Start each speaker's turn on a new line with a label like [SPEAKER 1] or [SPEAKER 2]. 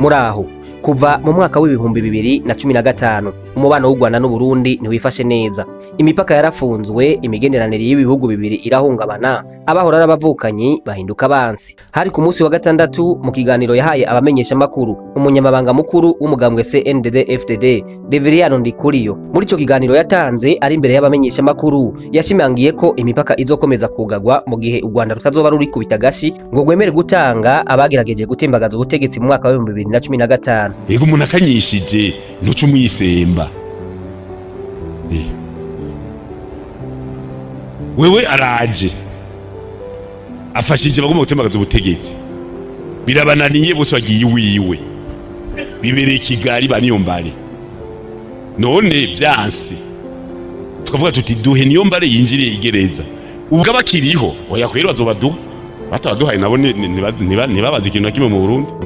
[SPEAKER 1] Muri aho kuva mu mwaka w'2015, umubano w'u Rwanda n'Uburundi ntiwifashe neza. Imipaka yarafunzwe, imigenderanire y'ibihugu bibiri irahungabana, abahora ari abavukanyi bahinduka abansi. Hari ku munsi wa gatandatu, mu kiganiro yahaye abamenyeshamakuru, umunyamabanga mukuru w'umugambwe CNDD FDD, Reveriyano Ndikuriyo. Muri ico kiganiro yatanze ari imbere y'abamenyeshamakuru, yashimangiye ko imipaka izokomeza kugagwa mu gihe u Rwanda rutazoba rurikubita agashi ngo rwemere gutanga abagerageje gutembagaza ubutegetsi mu mwaka w'2015.
[SPEAKER 2] Ego, umuntu akanyishije ntuce umwisemba. Wewe araje afashije bagomba gutembagaza ubutegetsi, birabananiye, bose bagiye iwiwe, bibereye Kigali ba Niyombare. None vyanse, tukavuga tuti duhe Niyombare yinjiriye igereza ubwo abakiriho. Oya kweri, bazobaduha. Batabaduhaye nabo ntibabaze ikintu na kimwe mu Burundi.